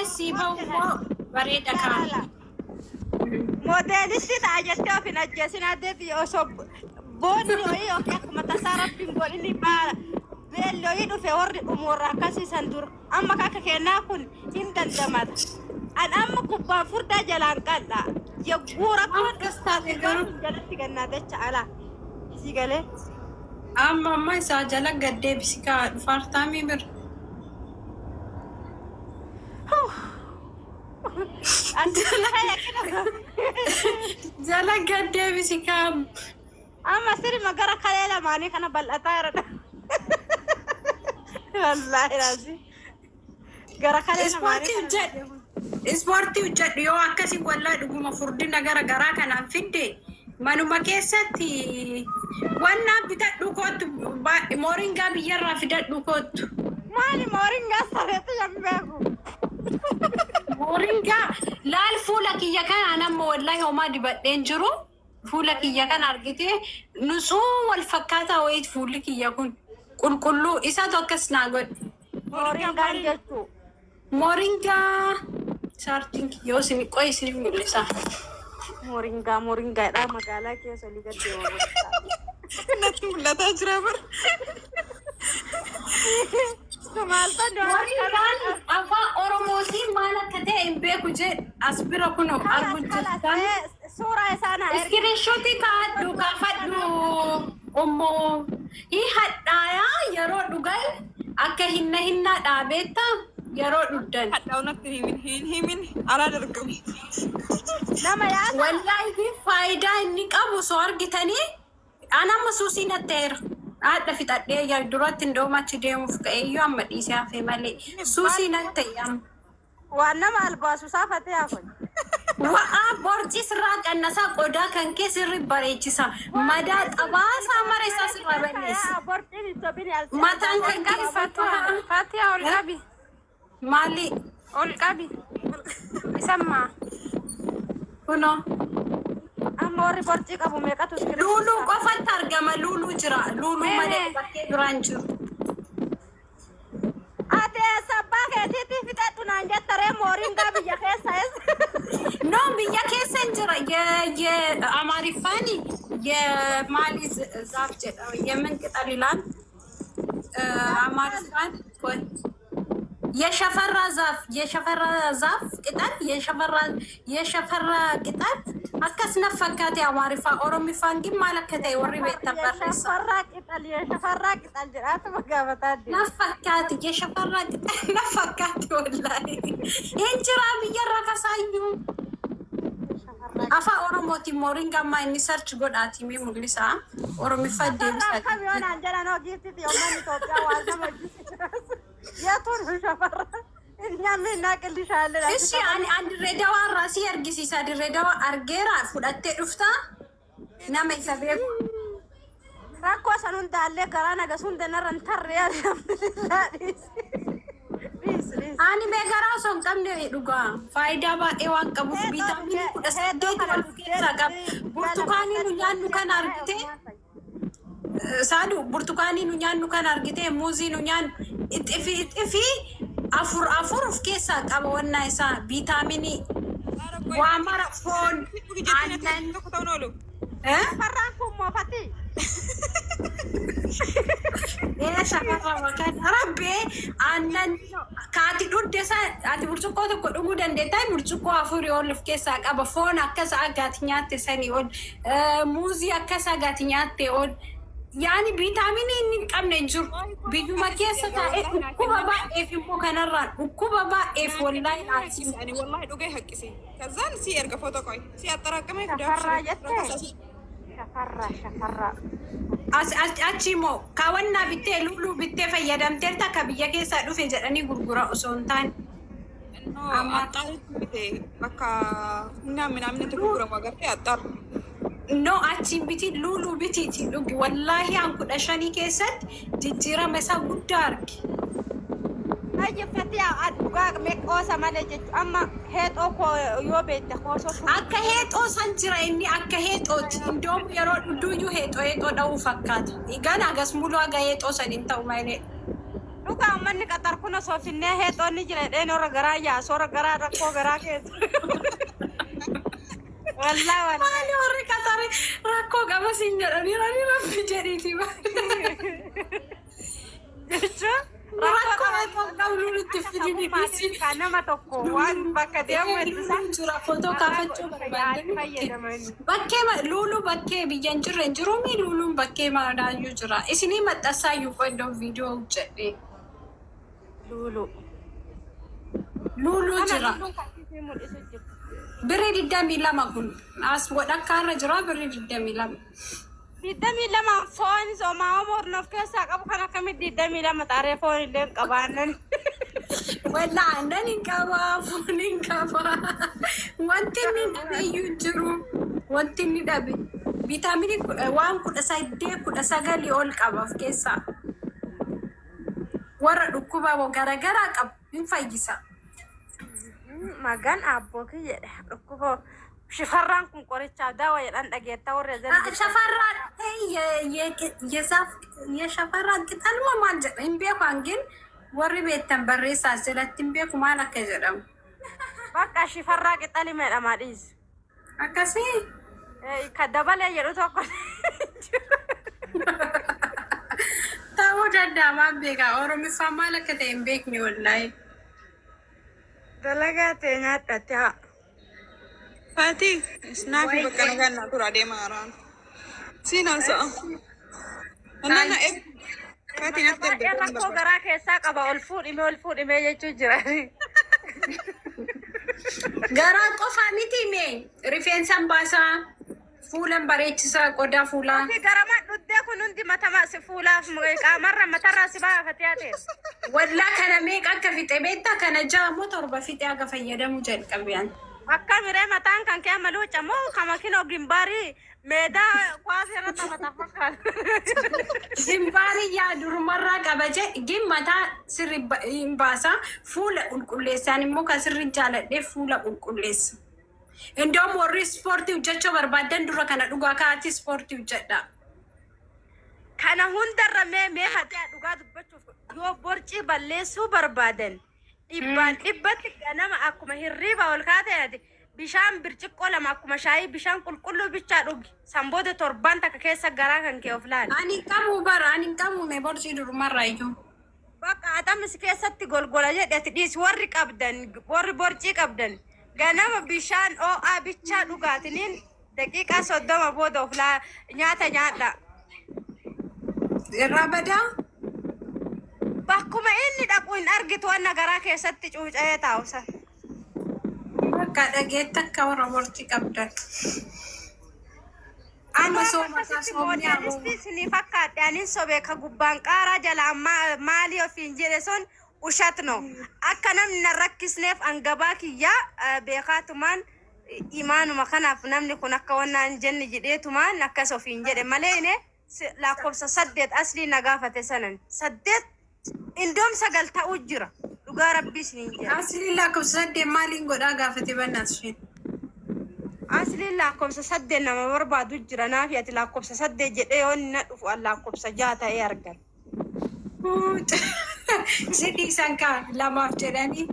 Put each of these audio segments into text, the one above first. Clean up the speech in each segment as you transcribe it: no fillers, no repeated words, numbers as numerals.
Duumessi bahu immoo bareeda kaa. Laala. Moodeelisti ta'a jettee of hin ajjeesin addee osoo boonni wayii yookiin akkuma tasaa rabbiin godhini baala beelli wayii dhufe warri dhumu warra akkasiisan dura amma akka kennaa kun hin dandamata. An amma kubbaan furdaa jalaan qal'a. Yagguu rakkoon Akkas taate garuu. sun jalatti gannaa dacha alaa. Si galee. Amma amma isaa jala gad deebisi kaa dhufaartaamii bira. Jala gad deebisi kaa. Amma sirima gara kalee lamaanii kana bal'ataa jira. Wallaahi raasii. Gara kalee lamaanii Ispoortii kana hojjedhu. Ispoortii hojjedhu yoo akkasii wallaa dhuguma furdina gara garaa kanaan fidde manuma keessatti wannaa bitadhu kootu mooringaa biyyarraa fidadhu kootu. Maali mooringaa sareetu yan beeku. Mooringaa laal fuula kiyya kanaan amma wallaahi homaa dibadheen jiru. Fuula kiyya kana argite nusuu wal fakkaataa wayiit fuulli kiyya kun qulqulluu isaatu akkas naa godhe. Mooringaan jechuu. Mooringaa saartiin kiyya yoo isin qoy isin mul'isa. Mooringaa mooringaadha magaalaa keessa olii gad deema. Natti mul'ataa jira bara. Maal ta'u Mooringaan afaan Oromootiin maal akka ta'e hin beeku jedhe as bira kun argu jirtan. Suuraa isaa naa ergi. Screenshotii kaa'adhu kaafadhu ommoo hi hadhaayaa yeroo dhugan akka hinna hinnaa dhaabeetta yeroo dhugdan. Hadhaa'u natti hin himin hin himin alaa dargamu. Nama yaasa. Wallaahi faayidaa inni qabu osoo argitanii an amma suusii natti ta'eera. Haadha fixadhee yaa duratti hin achi deemuuf ka'eeyyuu amma dhiisee hafee malee suusii natti ta'e amma. Waan nama albaasu saafatee hafan. Wa'aa borci sirraa qannasaa qodaa kan kee sirri bareechisa. Madaa xabaasaa mara isaa sirraa balleessa. Borciin hin sobini as. Mataan kan kee Fatiha, Fatiha ol qabi. Maali? Ol qabi. Isammaa. Kunoo. Amma warri borcii qabu meeqatu Luuluu qofatti argama. Luuluu jira. Luuluu malee bakkee biraan jiru. Ati sabbaa keetiitti fixadhu naan jetta ree mooringaa biyya keessa eessa? No, biyya keessa hin jira. የአማሪፋኒ የማሊ ዛፍ jedhama የምን ቅጠል ይላል አማሪፋን ቆይ የሸፈራ ዛፍ የሸፈራ ዛፍ ቅጠል የሸፈራ ቅጠል akkas na fakkaate Amaariffaa Oromiffaan ግን maal akka ta'e warri beektan barreessa. የሸፈራ ቅጠል የሸፈራ ቅጠል jedhaatuma gaafataa deema. Na fakkaate የሸፈራ ቅጠል na fakkaate wallaahi hin jiraa biyyarra kasaayyuu. Afaan Oromootiin mooringaa ammaa inni search godhaati mee mul'isa. Oromiffaa deebisaa. Akkam yoo naan jedhan hoo giiftitti uummanni Itoophiyaa waan nama hojjisiisu. Yetuun shafarra. እኛም እናቅልሻለን። እሺ ani an dirree dawaa irraa si argisiisa. Dirree dawaa argeera fudhattee dhuftaa nama isa beeku. Rakkoo san hundaallee garaa nagas hunda narra hin tarree alhamdulillah dhiisi. Dhiisi dhiisi. Ani mee garaa osoo hin qabne dhugaa faayidaa baay'ee waan qabuuf viitaaminii 18 wal keessaa qaba. Burtukaanii nu nyaannu kana argite saadu burtukaanii nu nyaannu kana argite muuzii nu nyaannu ixifii ixifii afur afur of keessaa qaba wannaa isaa viitaaminii waa mara foon aannan. Tokko ta'uun oolu. Eh? Shafarraan kun moofati. Ee shafarra maqaan rabbee aannan kaati dhugde san ati burcuqqoo tokko dhuguu dandeettaa burcuqqoo afurii ol of keessaa qaba foon akkas agaati nyaatte sanii ol muuzii akkas agaati nyaatte ol yaani viitaaminii inni hin qabne hin jiru biyyuma keessa taa'ee dhukkuba baay'eef immoo kanarraan dhukkuba baay'eef wallaahi dhaabsisu. Ani wallahi dhugee haqqise. Kazaan si erga foto qoy. Si axxaraaqamee Shafarraa jettee? Shafarraa shafarraa. As achi immoo kaawwannaa bittee luuluu bittee fayyadamteerta akka biyya keessaa dhufe jedhanii gurgura osoo hin taane. Axxaarutti bite bakka humnaan minaamin itti gurguramu agartee axxaaru. No, achiin biti luuluu bitiiti dhugi wallaahi an 15 keessatti jijjiirama isaa guddaa arge. Ayyeffatti dhugaa qoosa malee jechuudha. Amma heexoo koo yoo beekte koosoo Akka heexoo san jira inni akka heexooti. Indoom yeroo dhudhuuyyuu heexoo heexoo dha'uu fakkaata. Gana agas muluu haga heexoo san hin ta'u malee. Dhuguma. Dhugaa uummanni Qaxar kun osoo finnee heexoonni jira jedheen warra garaa yaasu warra garaa rakkoo garaa keessa. Wallaa wallaa. Maali warri Qaxar rakkoo qaba siin jedhanii rani rabbi jedhiiti. Jechuun Rakkoo heexoo qabdu nutti fidini dhiisi. Kan nama tokko waan bakka deemu hedduu Jira footoo kaafachuu barbaaddan. fayyadamanii. Bakkee luuluu bakkee biyya hin jirre hin jiruumi luuluun bakkee maalaayyuu jira. Isinii maxxansaayyuu qoodoo viidiyoo hojjedhe. Luulu. Luuluu jira. Luluun kan ishee mul'isu jirtu. Birrii 22 kun as walakkaa irra jira birrii 22. 22 foon somaa morna of keessaa qabu kan akkamitti 22 xaaree foon illee hin qabaannan. Wallaa aannan hin qabaa, foon hin qabaa. Wanti inni dhabe iyyuu hin jiru. Wanti inni dhabe. Viitaaminii waan 18 19 ol qaba of keessaa. Warra dhukkuba garaagaraa qabu hin fayyisa. Magan abbootii jedhe dhukkuba shifarraan kun qorichaaf daawa jedhan dhageetta warra zan. Shafarraa የሸፈራ ቅጠል moo maal jedha hin beeku hangin warri beektan barreessaa jalatti hin beeku maal akka jedhamu. Bakka shifarraa qixali meedhamaa dhiisu. Akkasii. Ka dabalee jedhu tokko. Ta'uu danda'a waan beekaa Oromiffaa maal akka ta'e hin beekne wallaahi. Dalagaa ta'e nyaadhatte haa. Faatii, isnaafi bakka nagaan naa tura deema haaraan. Siin haasa'a. Annaan Faatii natti Baay'ee erga rakkoo garaa keessaa qaba ol fuudhimee ol fuudhimee jechuu jira. Garaa qofaa miti mee rifeensan baasaa fuulan bareechisaa qodaa fuulaa. Fi garamaan dhuddee kun hundi matama si fuulaaf qaamarra matarraa si baafatee ate. Wallaa kana meeqa akka fixe beektaa kana ja'a moo torba fixe akka fayyadamuu jalqabe. Akka miree mataan kan kee maluuca moo kama kinoo gimbaarii meedaa kwaasii irra taphata fakkaata. Gimbaarii yaa durumarraa qaba jedhe gin mataa sirri hin baasaa fuula qulqulleessaan immoo kan sirri jaaladhee fuula qulqulleessa. Indoom warri ispoortii hojjechuu barbaadan dura kana dhugaa kaa'atii ispoortii hojjedha. Kana hundarra mee mee hatee dhugaa dubbachuuf yoo borcii balleessuu barbaadan dhibbaan dhibbatti ganama akkuma hirriiba ol kaatee ati bishaan birciqqoo lama akkuma shaayii bishaan qulqulluu bichaa dhugi san booda torbaan takka keessa garaa kan kee of laali. Ani hin qabu bara ani hin qabu mee borcii durumarraa iyyuu. Bakka atamis keessatti golgola jedhe ati dhiisi warri qabdan warri borcii qabdan ganama bishaan oo'aa bichaa dhugaatiniin daqiiqaa 30 booda of laa nyaata nyaadha. Irraa badaa. Bakkuma inni dhaqu hin argitu wanna garaa keessatti cuuca'ee taa'u san. Bakka dhageetti akka warra borcii qabdan. Amma sooma Akkasitti soomni moodelistii isinii fakkaadhe anin sobee ka gubbaan qaaraa jala maalii ofiin jedhe sun ushat no. Akka namni na rakkisneef an gabaa kiyyaa beekaatumaan imaanuma kanaaf namni kun akka wannaan jenne jedheetumaan akkas ofiin jedhe malee ine lakkoofsa 8 aslii na gaafate sanan 8 indoom 9 ta'uu jira dhugaa rabbii isiniin jedha. Asliin lakkoofsa 8 maaliin godhaa gaafate bannaas isheen. Asliin lakkoofsa 8 nama barbaadu jira naafi ati lakkoofsa 8 jedhee yoo inni na dhufu an lakkoofsa 6 ta'ee argan. Si dhiisan kaa lamaaf jedhanii.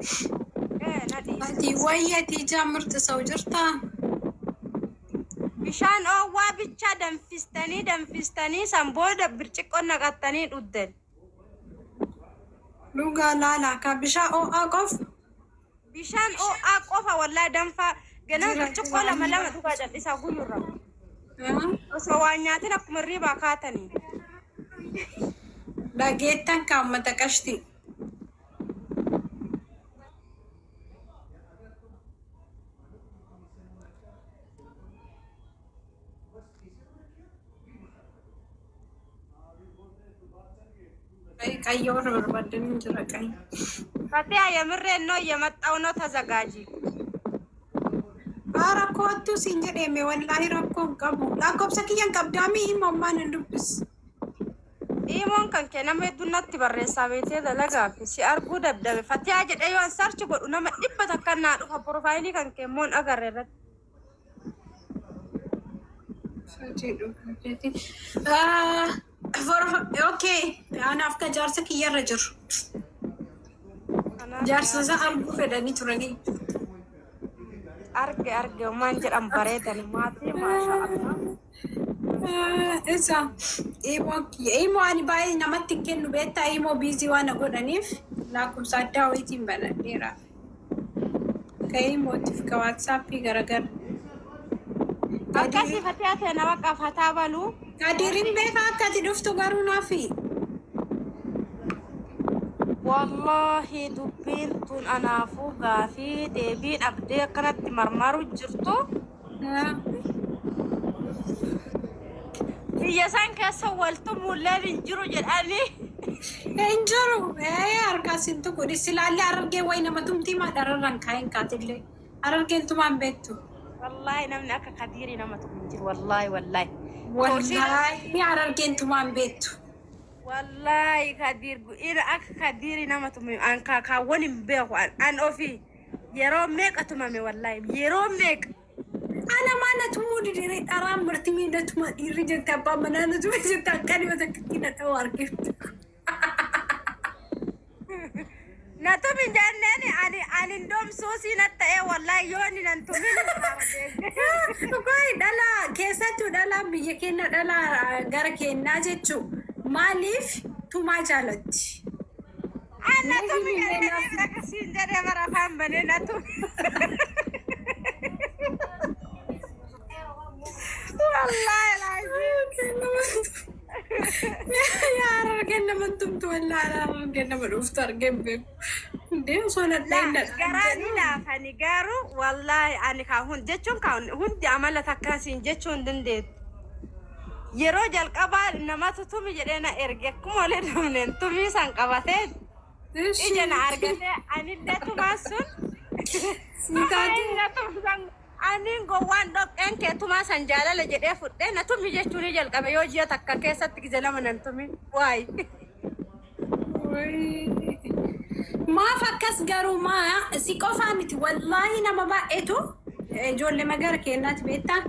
Ee na dhiisa. Ati wayyatii ijaa murti sa'u jirtaa? Bishaan oowwaa bichaa danfistanii danfistanii san booda birciqqoo naqattanii dhugdan. Dhugaa laalaa kaa bishaan ho'aa qofa. Bishaan ho'aa qofa wallaa danfaa ganama Jira birciqqoo jira. lama lama dhugaa callisaa guyyurra. Osoo waan nyaatin akkuma hirribaa kaatanii. Dhageettan kaa uummata qashti. Qayyoo warra barbaadan hin jira qayyi. Fatiha የምሬን ነው እየመጣው ነው ተዘጋጂ። Haa rakkoo siin jedheme wallaahi rakkoo hin qabu. Lakkoofsa kiyyan qabdaamii himammaan hin dubbis. Imoon kan kee nama hedduun natti barreessaa beetee dalagaa fi si arguu dadhabe. Fatihaa jedhee yoo an search godhu nama 100 naa dhufa profile kan kee immoo hin agarre irratti. Okay, anaaf ka jaarsa kiyyarra jiru. Jaarsa isaa arguu fedhanii turanii. Arge arge maan jedhan bareedan maatii maasha Allah. Isa imo imo ani baay'ee namatti hin kennu beektaa, imo busy waan na godhaniif lakkoofsa addaa wayiitiin banadheera. Ka imootiif ka WhatsAppii garagara. Akkasii Fatiyaa ta'e nama qafataa baluu. Kadirin beekaa akka ati dhuftu garuu naafi. Wallahi dubbiin tun anaafuu gaafii deebii dhabdee akkanatti marmaru jirtu. Biyya san keessa waltumuulleen hin jiru jedhanii. Hin jiru. Harkaa sin tuqu. Silaallee Harargee wayi nama tumtii maa dhararraan kaa'een kaatillee. Harargeen tumaan beektu. Wallahi namni akka Kadiirii nama tokko hin jiru, wallahi wallahi. Wallaahi Harargeen tumaan beektu. Wallahi Kadiir ina akka Kadiirii nama tume an kaawwan hin beeku, an ofii yeroo meeqa tumame, wallahi yeroo meeqa. Ana maa na tumuu didee dharaan marti miidha tuma dhiirri jette, abbaan manaa na tume jette, akka dhibba takkatti na dha'u argiftu. Na tumi jenneen ani indoom suusii na ta'ee, wallahi yoo inni nan tumin. Koi dhala keessattuu dhala biyya keenya, dhala gara keenyaa jechuu maaliif tumaa jaalatti? An na tumi jenneen akkasiin jedhee bara afaan banee na tumi. Wallahi laazim. Yaa Harargeen nama tumtu, wallaahi Harargeen nama dhuftu argeen beeku. Hundee osoo na dhahin na Garaa ni laafani garuu, wallahi ani kaa hundi jechuun kaa hundi amala takkaasiin jechuu hin dandeettu. Yeroo jalqabaa namatu tumi jedhee na erge, akkuma olee dhumneen tumii san qabatee ija na argatee anillee tumaan sun aniin gowwaan dhoqqeen kee tumaa san jaalala jedhee fudhee na tumi jechuun ni jalqabe. Yoo ji'a takka keessatti gise lama nan tumi waay. Maaf akkas garuu? Maa si qofaa miti, wallaahi nama baay'eetu ijoollee magaala keenyaatti beektaa.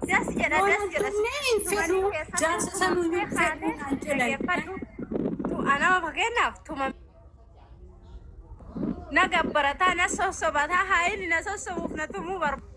Das jedha, das jedha. Tumnee hin fedhu, jaarsa sanuu hin fedhu naan jedhan. Anama fakkeenyaaf tuma na gabbarataa, na sossobataa, haa inni na sossobuuf na tumuu barbaada.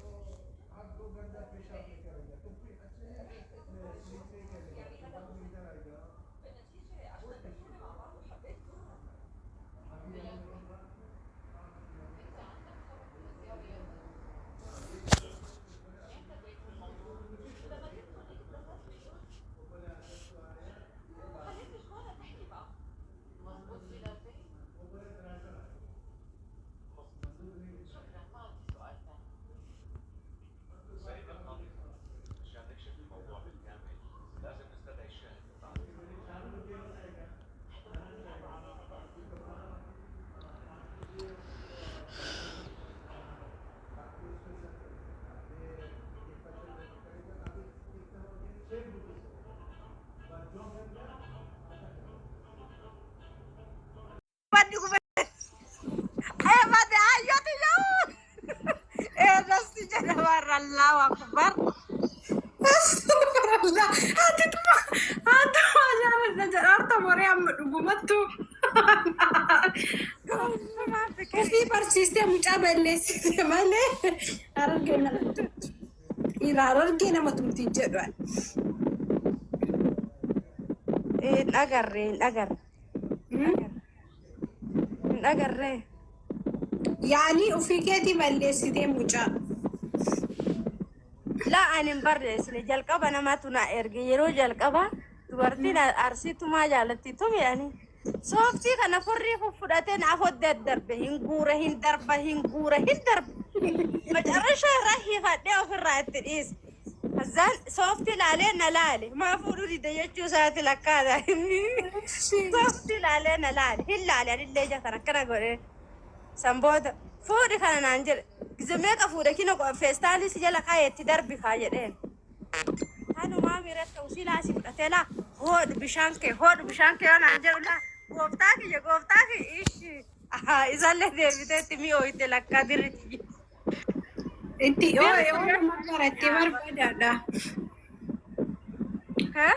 Baddi gube. Eh badde ayyoti yoo. Eh dasti jedha warra, Allahu akbar. Astagfirullah. Ati tuma ati tuma jaaladha jedhaarta moree amma dhugumattu. Ofii barsiistee mucaa balleessite malee Harargee nama tumtu. Dhiira Harargee nama tumti hin jedhu ani. Hin agarre, hin agarre. Hin agarre. Yaani ofii keetii balleessitee mucaa. Laa, ani hin barreessine. Jalqaba namatu na erge. Yeroo jalqaba dubartiin Arsiitumaa jaalatti tumi ani. Sooftii kana furrii fudhatee naaf daddarbe, hin guure, hin darba, hin guure, hin darba. Macarrashaa irraa hiifadhee ofirraa itti dhiise. Azaan sooftii laalee na laale, maa fuudhuu dide jechuu isaati lakkaata. Sooftii laalee na laale, hin laale anillee ija kana akkana godhee. San booda fuudhi kana naan jedhe. Gize meeqa fuudhe, kino feestaalii si jala kaa'ee itti darbi kaa jedheen. Kanumaa miiratti usii laasii fudhatee laa hodhu bishaan kee, hodhu bishaan kee yoo naan jedhu, laa gooftaa kiyya, gooftaa kiyya, ishi isallee deebitee itti mi'ooyte lakkaa dirriti. Itti yoo yoo nama barattee barbaadaadha. Ha?